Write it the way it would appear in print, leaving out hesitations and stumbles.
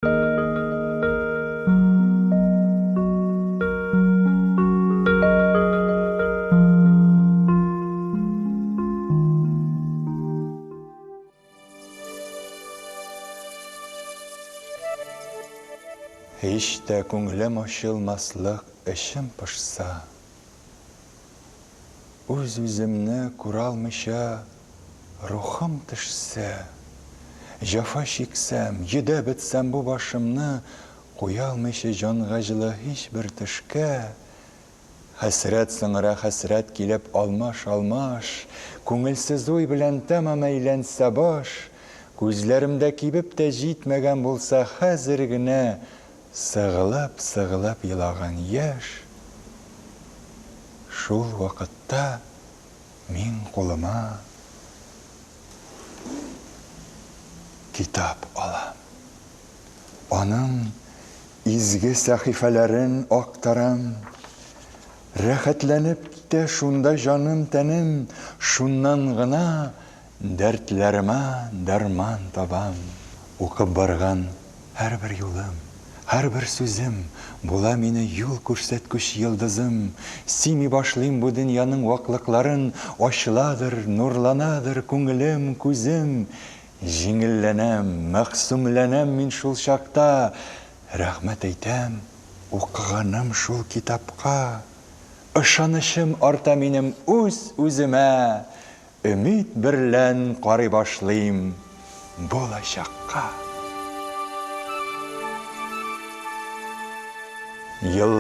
Һич тә күңелем ачылмаслык эчем пошса, Үз-үземне күралмыйча рухым төшсә, Җәфа чиксәм, йөдәп бетсәм бу башымны Куялмыйча җанга җылы һичбер төшкә, Хәсрәт сыңара хәсрәт килеп алмаш-алмаш, Күңелсез уй белән тәмам әйләнсә баш, Күзләремдә кибеп тә җитмәгән булса Хәзер генә сыгылып-сыгылып елаган яшь, Шул вакытта мин кулыма китап алам. Аның изге сәхифәләрен актарам. Рәхәтләнеп китә шунда җаным-тәнем, Шуннан гына дәртләремә дәрман табам. Укып барган һәрбер юлым, һәрбер сүзем Була мине юл күрсәткүч йолдызым. Сими башлыйм бу дөньяның ваклыкларын, Ачыладыр, нурланадыр күңелем, күзем. Җиңелләнәм, мәгъсүмләнәм мин шул чакта, Рәхмәт әйтәм укыганым шул китапка. Ышанычым арта минем үз-үземә, Өмид берлән карый башлыйм булачакка. Еллар.